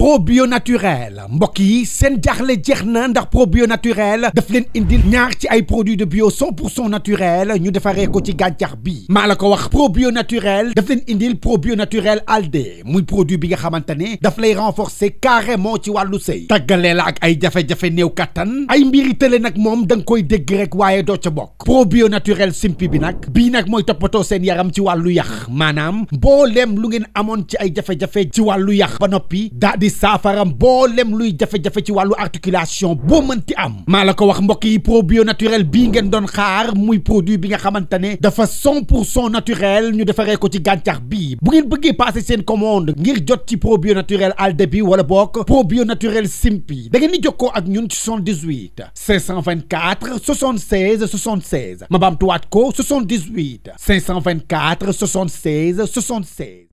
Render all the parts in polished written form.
probio naturel mbokk yi seen jaaxle jeex na ndax probio naturel daf leen indil ñaar ci ay produits de bio 100% naturel ñu defaree ko ci gàncax bi maa la ko wax probio naturel daf leen indil probio naturel alde muy produit bi nga xamante ne daf lay renforcer carrément ci wàllu sëy tàggalee la ak ay jafe-jafe néew kattan ay mbiri tële nag moom da nga koy dégg rek waaye doo ca bokk probio naturel simpi bi nag bii nag mooy toppatoo seen yaram ci wàllu yax maanaam mbooleem lu ngeen amoon ci ay jafe-jafe ci wàllu yax ba noppi daa di saafaram mbooleem luy jafe-jafe ci wàllu articulation boo mënti am maa la ko wax mbokk yi probio naturel bii ngeen doon xaar muy produit bi nga xamante ne dafa 100% naturel ñu defaree ko ci gàncax bi bu ngeen bëggee passer seen commande ngir jot ci probio naturel alde bi wala bokk probio naturel simpi da ngeen di jokkoo ak ñun ci 78 524 76 76 ma baamtuwaat ko 78 524 76 76.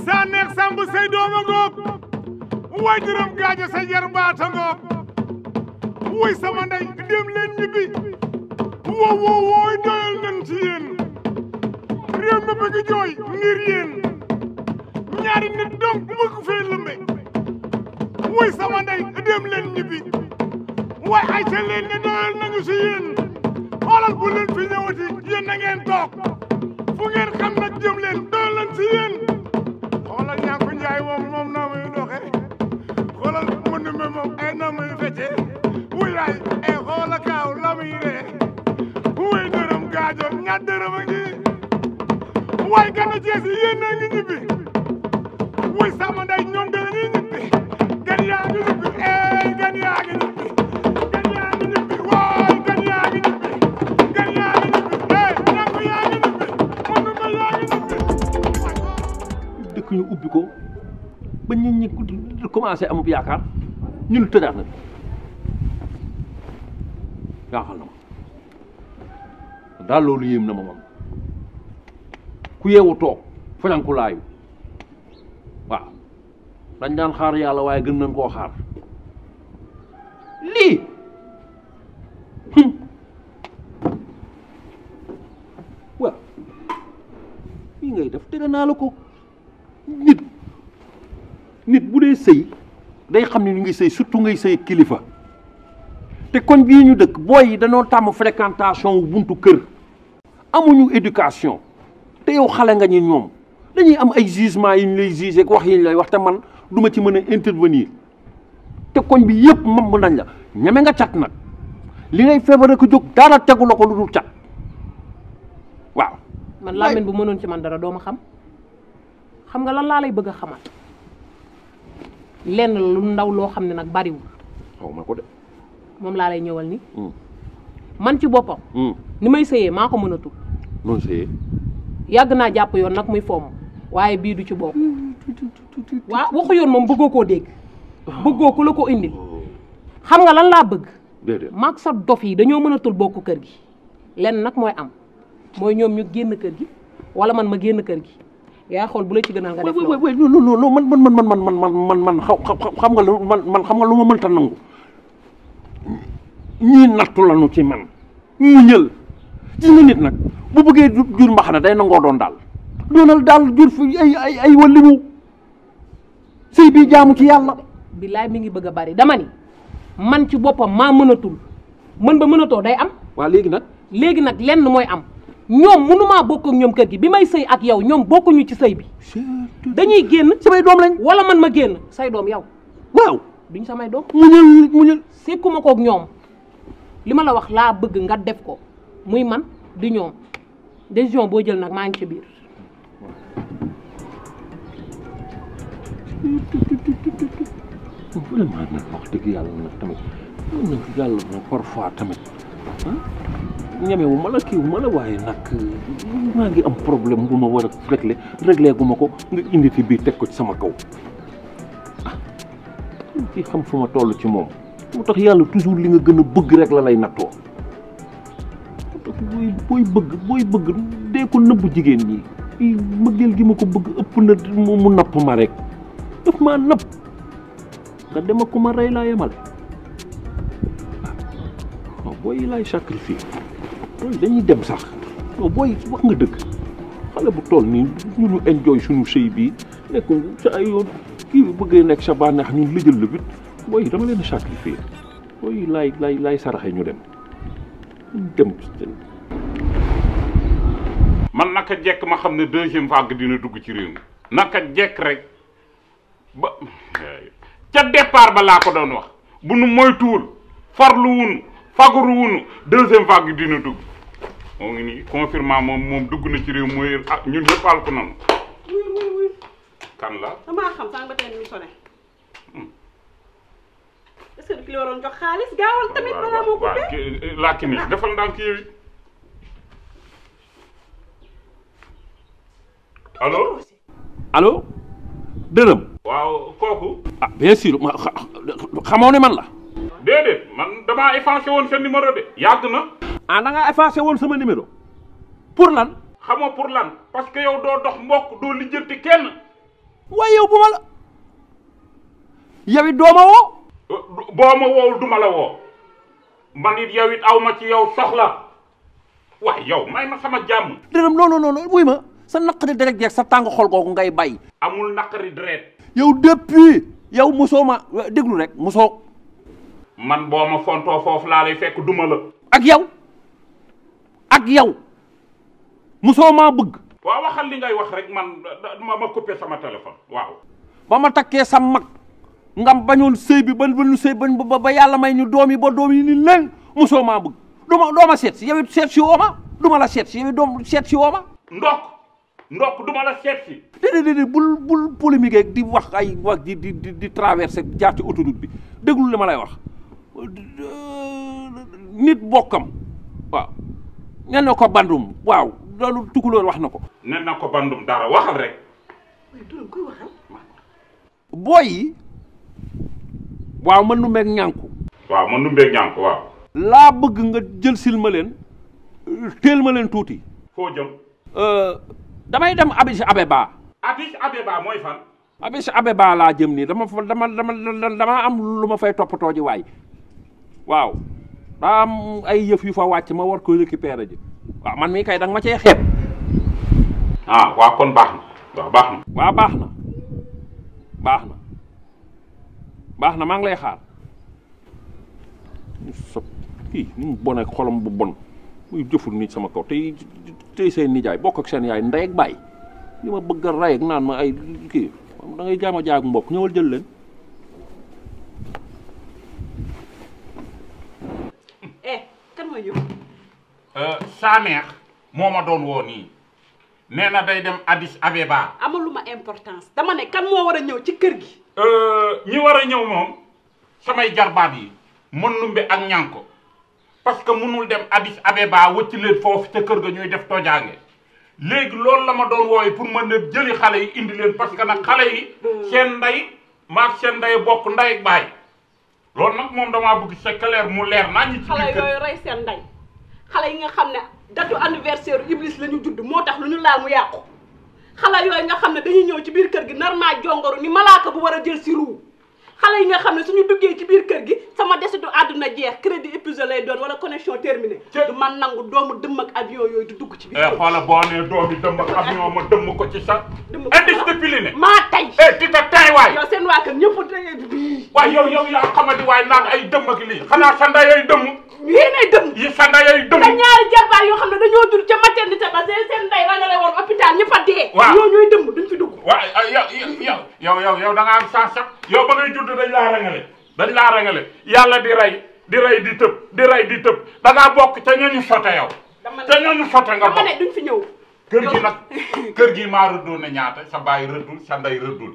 saa neex samb say dooma ngoog way juróom gaajo sa jar baata ngoog way sama ndey dem leen ñibbi wooy doyal nañ ci yéen réew mi bëgg jooy ngir yéen ñaari nit donc bëgg fee lëmbe way sama ndey dem leen ñibbi way ay ca leen ne doyal nañu ci yéen xoolal bu leen fi ñëwati yéen na ngeen toog fu ngeen xam nag jëm leen doyal nañ ci yéen xoolal Niankou Njaay moom naa muy doxe xoolal Mandoumbé moom ay naa muy fecce wuyaay ay xoola kaaw la muy ree wuy dërëm gaajo ñaar dërëm a ngi waay Ganu Thies yi yéen a ngi ñibbi wuy sama nday ñoom dañuy ñibbi gan yaa ngi ñibbi gan yaa ngi ñibbi gan yaa ngi ñibbi waay gan yaa ngi ñibbi gan yaa ngi ñibbi Niankou yaa ngi ñibbi Mandoumbé yaa ngi ñibbi dëkk ñu ubbi ko ba nit ñi commencé amub yaakaar ñun tëjaat na jaaxal na ma daal loolu yéem na ma man ku yeewu toog fañanku laayu waaw dañ daan xaar yàlla waaye gën nañ koo xaar lii waaw lii ngay def tere naa la ko nit bu dee sëy day xam ne ñu ngi sëy surtout ngay sëy kilifa te koñ bii ñu dëkk booy yi dañoo tàmm fréquentation wu buntu kër amuñu éducation te yow xale nga ñi ñoom dañuy am ay jugement yi ñu lay juger ak wax yi ñu lay wax te man du ma ci mën a intervenir te koñ bi yëpp mam nañ la ñeme nga cat nag li ngay feebar ko jóg dara tegu la ko lu dul cat waaw. man Lamine bu mënoon ci man dara doo ma xam nga lan laa lay bëgg a xamal lenn lu ndaw loo xam ne nag bariwul. xaw ma ko de. moom laa lay ñëwal ni man ci boppam. ni may sëyee maa ko mënatul. noonu sëyee. yàgg naa jàpp yoon nag muy fomm waaye bii du ci bokk. waaw waxu yoon moom bëggoo koo dégg. bëggoo ku la ko indil. xam nga lan laa bëgg. déedéet maag sa dof yi dañoo mënatul bokk kër gi. lenn nag mooy am mooy ñoom ñu génn kër gi wala man ma génn kër gi. yaa xool bu la ci gënal nga def loolu. non man xam nga lu man xam nga lu ma mënta nangu ñii nattu lañu ci man muñal gis nga nit nag bu bëggee jur mbaxana day nangoo doon daal doonal daal jur fi ay walimu sëy bii jaamu ci yàlla. billaay mi ngi bëgg a bari dama ni man ci boppam maa mënatul mën ba mënatoo day am. waa léegi nag lenn mooy am. ñoom mënumaa bokk ak ñoom kër gi bi may sëy ak yow ñoom bokkuñu ci sëy bi dañuy génn samay doom lañ wala man ma génn say doom yow waaw duñ samay doom muñal sekkuma kook ñoom li ma la wax laa bëgg nga def ko muy man di ñoom décision boo jël nag maa ngi ci biir vraiment nag wax dëgg yàlla nag tamit nag yàlla nag parfois tamit ñemewu ma la kii ma la waaye nag maa ngi am problème bu ma war a réglé gu ma ko nga indi fi bii teg ko ci sama kaw ah ci xam fu ma toll ci moom moo tax yàlla toujours li nga gën a bëgg rek la lay nattoo moo tax booy bëgg dee ko nëbb jigéen ñi mëggeel gi ma ko bëgg ëpp na mu napp ma rek daf maa napp nga dem ak ku ma rey laa yemale waaw booy yi laay sacrifier loolu dañuy dem sax non booy wax nga dëgg xale bu toll nii ñu enjoy suñu sëy bii nekk sa ay yoon kii bi bëggee nekk sa bànneex ñu lijjal la bit booy dama leen sacrifier booy laay saraxe ñu dem man naka jekk ma xam ne deuxième vague dina dugg ci réew mi naka jekk rek ba ca départ ba laa ko doon wax bu nu moytuwul farlu wunu fagaru wunu deuxième vague dina dugg moo ngi nii confirmation moom dugg na ci réew mooy ñun ñëpp àll ko noonu. oui. kan la. damaa xam sànq ba tey ñu sonné. est-ce que ki la waroon jox xaalis gaawal tamit balaa moo coupé. laajte ni defal ndànk yow allo dërëm. waaw kooku. ah bien sûr xamoo ne man la. déedéet man damaa effacé woon sa numéro de. yàgg na. ah da ngaa effacé woon sama numéro pour lan. xamoo pour lan parce que yow doo dox mbokk doo lijjanti kenn. waaye yow bu ma la yow it doo ma woo. boo ma woowul duma la woo man it yow it aw ma ci yow soxla waaye yow may ma sama jàmm. dërëm non wuy ma sa naqari deret jeeg sa tàng xol googu ngay bay. amul naqari deret. yow depuis yow mosoo ma déglu rek mosoo. man boo ma fontoo foofu laa lay fekk duma la. ak yow mosoo maa bëgg. waaw waxal li ngay wax rek man ma coupé sama téléphone waaw. ba ma takkee sa mag ngam bañoon sëy bi ba nu sëy ba yàlla may ñu doom yi ba doom yi ni leen mosoo maa bëgg doo ma seet si yow it seet si woo ma du ma la seet si yow it doom seet si woo ma. ndok du ma la seet si. déedéet bul polémique ak di wax ay wax di traversé jaar ci autoroute bi déglu li ma lay wax nit bokkam waaw nen na ko bandum waaw loolu tukulóor wax na ko. nen na ko bandum dara waxal rek. booy yi waaw man nu meeg ñànku. waaw man nu meeg ñànku waaw. laa bëgg nga jël sil ma leen teel ma leen tuuti. foo jëm. damay dem Addis Abeba. Addis Abeba mooy fan. Addis Abeba laa jëm nii dama am lu ma fay toppatoo ji waay waaw daa am ay yëf yu fa wàcc ma war ko récupérer ji waaw man mii kay danga ma cee xeeb. ah waaw kon baax na waaw baax na. waaw baax na maa ngi lay xaar. so kii ni mu bon ak xolam bu bon muy jëful nit sama kaw tey seen nijaay bokk ak seen yaay ndey ak baay li ma bëgg a rey ak naan ma ay kii da ngay jaam a jaag mbokk ñëwal jël leen. kan mooy ñëw. saa neex moo ma doon woo nii nee na day dem Addis Abeba. amaluma importance dama ne kan moo war a ñëw ci kër gi. ñi war a ñëw moom samay jarbaat yi Mandoumbé ak Niankou parce que mënul dem Addis Abeba wëcc leen foofu ca kër ga ñuy def tojaange léegi loolu la ma doon wooye pour mën a jëli xale yi indi leen parce que nag xale yi seen ndey maag seen ndey bokk ndey ak baay loolu nag moom damaa bëgg c'est clair mu leer naa ñi ci xale yooyu rey seen ndey xale yi nga xam ne datu anniversaire Iblis la ñu judd moo tax lu ñu laal mu yàqu xale yooyu nga xam ne dañuy ñëw ci biir kër gi nar naa jongoru ni malaaka bu war a jël si ruu xale yi nga xam ne suñu duggee ci biir kër gi sama desitu àdduna jeex crédit épisode lay doon wala connexion terminée du man nangu doomu dëmm ak avion yooyu du dugg ci biir kër gi. xoola boo nee doomi dëmm ak avion ma dëmm ko ci sax indiscipliné maa tey tita tay waay yow seen waa kër ñëpp tey waay yow yaa xamadi waay naan ay dëmm ak lii xanaa sa ndey ay dëmm yéen ay dëmm yi sa ndey ay dëmm te ñaari jarbaar yoo xam ne dañoo jur ca maternité ba seen ndey rangale woon hôpital ñëpp a dee ñoo ñooy dëmm duñ fi dugg waaw yow da nga am chance sax yow ba ngay judd dañ laa rangale yàlla di rey di tëb da ngaa bokk ca ñooñu sote yow ca ñooñu sote nga bokk duñ fi ñëw kër gi nag kër gi maa rëddoon na ñaata sa baay rëddul sa ndey rëddul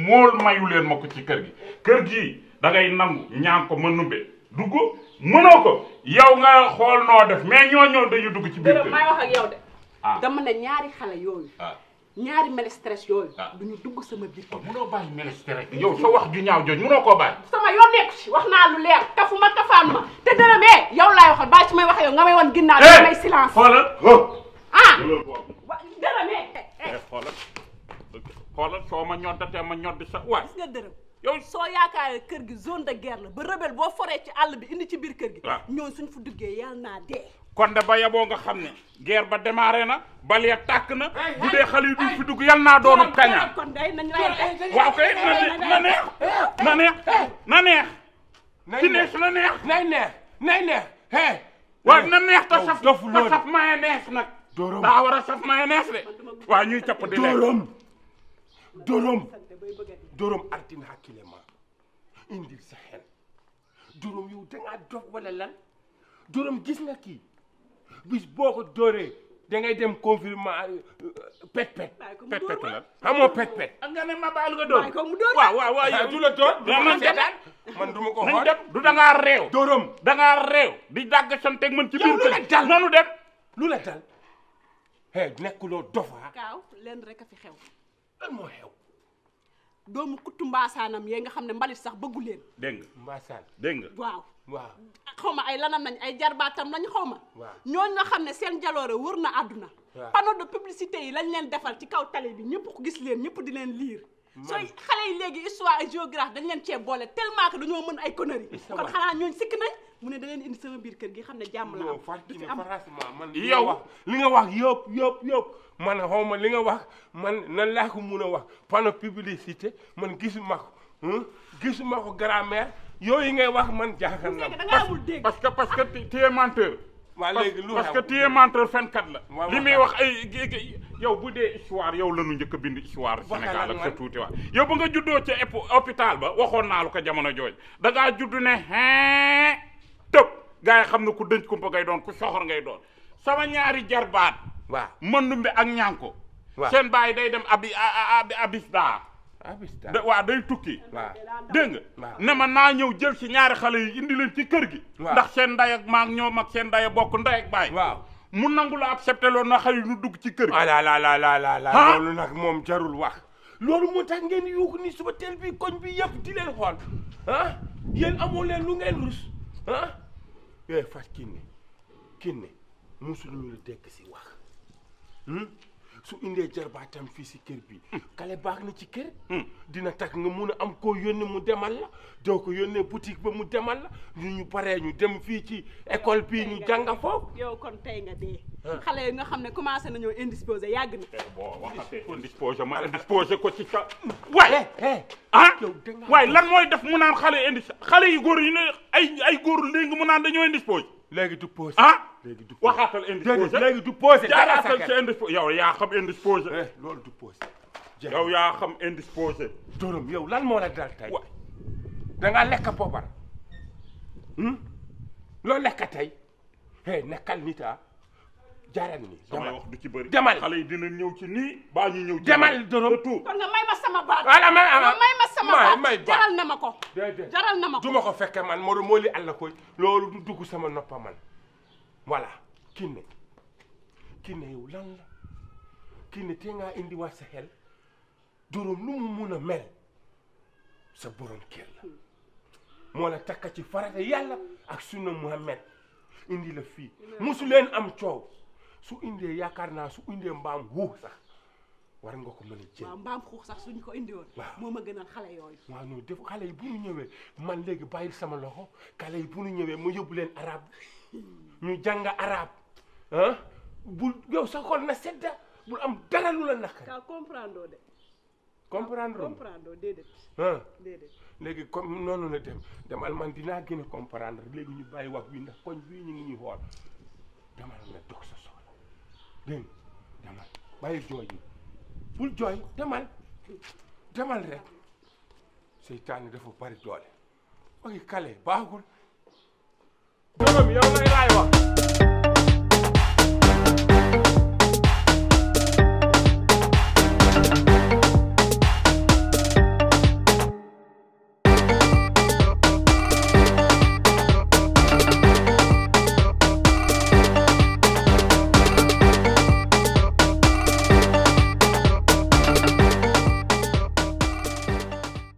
mool mayu leen ma ko ci kër gi da ngay nangu ñaan ko Mandoumbé dugg mënoo ko yow nga xool noo def mais ñoo dañu dugg ci biir kër may wax ak yow de dama ne ñaari xale yooyu ñaari mel stress yooyu duñu dugg sama biir kër mënoo bàyyi mel stress yow sa wax ju ñaaw jooju mënoo koo bàyyi sama yoon nekku ci wax naa lu leer kafu ma kafaan ma te dërëmee yow laay waxal bàyyi su may wax yow nga may wan ginnaaw da may silence xoolal dërëmee xoolal soo ma ñoddatee ma ñoddi sa waay gis nga dërëm yow soo yaakaaree kër gi zone de guerre la ba rebelle boo foree ci àll bi indi ci biir kër gi ñoon suñ fu duggee yàlla naa dee kon de ba yaboo nga xam ne guerre ba démarré na bal ya tàkk na bu dee xale yi duñ fi dugg yal naa doonu kaña kon day nañ lay waaw kay na neex na neex na neex ci neex na neex nay neex hey waaw na neex ta saf mayonnaise nag daa war a saf mayonnaise de waaw ñuy capp di lekk dorom artin hakkile ma indil sa xel dorom yow dangaa dof wala lan dorom gis nga kii bis boo ko dóoree da ngay dem confirmation pet lan xamoo pet nga ne ma baal nga dóor waaw yow du la dóor man seetaan man du ma ko xool du dangaa réew dorom dangaa réew di dàgg santeeg man ci biir kër nanu dem lu la dal hey nekkuloo dofa kaaw leen rek a fi xew lan moo xew doomu kuttu mbaasaanam yee nga xam ne mbalit sax bëggu leen dégg nga mbaasaan dégg nga waaw waaw ma ay lanam nañ ay jarbaatam lañ xaw ma waaw ñooñu nga xam ne seen jaloore wër na àdduna panneau de publicité yi lañ leen defal ci kaw télé bi ñëpp ko gis leen ñëpp di leen lire sooy xale yi léegi histoire ak géographie dañ leen cee boole tellement que dañoo mën ay conneries kon xanaa ñooñu sikk nañ mu ne da leen indi sama biir kër gi xam ne jàmm la am franchement man yow li nga wax yëpp man xaw ma li nga wax man nan laa ko mun a wax panneau publicité man gisuma ko grammaire yooyu ngay wax man jaaxal na parce que tu es menteur waa léegi lu parce que tu es menteur fenkat la li muy wax ay yow bu dee histoire yow la ñu njëkk a bind histoire Sénégal ak sa tuuti wax yow ba nga juddoo ca hôpital ba waxoon naa lu ko jamono jooj da ngaa judd ne tëb gars yi xam ne ku dënc kumpa ngay doon ku soxor ngay doon sama ñaari jarbaat waaw Mandoumbé ak Niankou seen baay day dem abisda waaw day tukki dégg nga ne ma naa ñëw jël ci ñaari xale yi indi leen ci kër gi ndax seen nday ak maag ñoom ak seen nday bokk nday ak baay mu nangu la accepté loolu na xale yi ñu dugg ci kër gi la loolu nag moom jarul wax loolu moo tax ngeen yuuxu ni suba teel bi koñ bi yëpp di leen xool yéen amoo leen lu ngeen rus fas kinne musuluñu la dégg si wax su indee jarbaatam fii si kër bi kale baax na ci kër dina tax nga mun a am koo yónnee mu demal la doo ko yónnee boutique ba mu demal la ñu paree ñu dem fii ci école bii ñu jànga foofu yow kon tey nga dee xale yi nga xam ne commencé nañoo indisposé yàgg na boo waxatee indisposé ma indisposé ko ci sa waaye lan mooy def mu naan xale yu góor yi ne ay góor léegi mu naan dañoo indisposé léegi du posé léegi du waxaatal indisposé léegi du posé jaaraatal ci indisposé yow yaa xam indisposé loolu du posé yow yaa xam indisposé dorom yow lan moo la dal tey da ngaa lekk poobar loo lekk tey nekkal nit jaaral ni sama wax du ci bëri demal xale yi dina ñëw ci nii baa ñu ñëw demal dorom kon nga may ma sama baat wala may ma sama may baat jaral na ma ko jaral na ma ko du ma ko fekke man moo li àll koy loolu du dugg sama noppa man voilà kinne yow lan la kinne te ngaa indi wax sa xel dorom lu mu mun a mel sa borom kër la moo la takka ci farata yàlla ak sunna Muhammad indi la fii musu leen am coow su indee yaakaar naa su indee mbaam xuux sax war nga ko mën a jël waaw mbaam xuux sax suñ ko indi woon moo ma gënal xale yooyu waaw non def xale yi bu ñu ñëwee man léegi bàyyil sama loxo xale yi bu ñu ñëwee ma yóbbu leen arab ñu jàng arab bul yow sa xol na sedda bul am dara lu la naqari ka comprendre de comprendre déedéet léegi comme noonu la demal man dinaa gën a comprendre léegi ñu bàyyi wax bi ndax koñ bii ñu ngi ñuy xool demal nga dox sa soxla dégg nga demal bàyyi jooy yi bul jooy demal rek seytaane dafa bari doole waxi kale baaxul doom yow ngay laay wax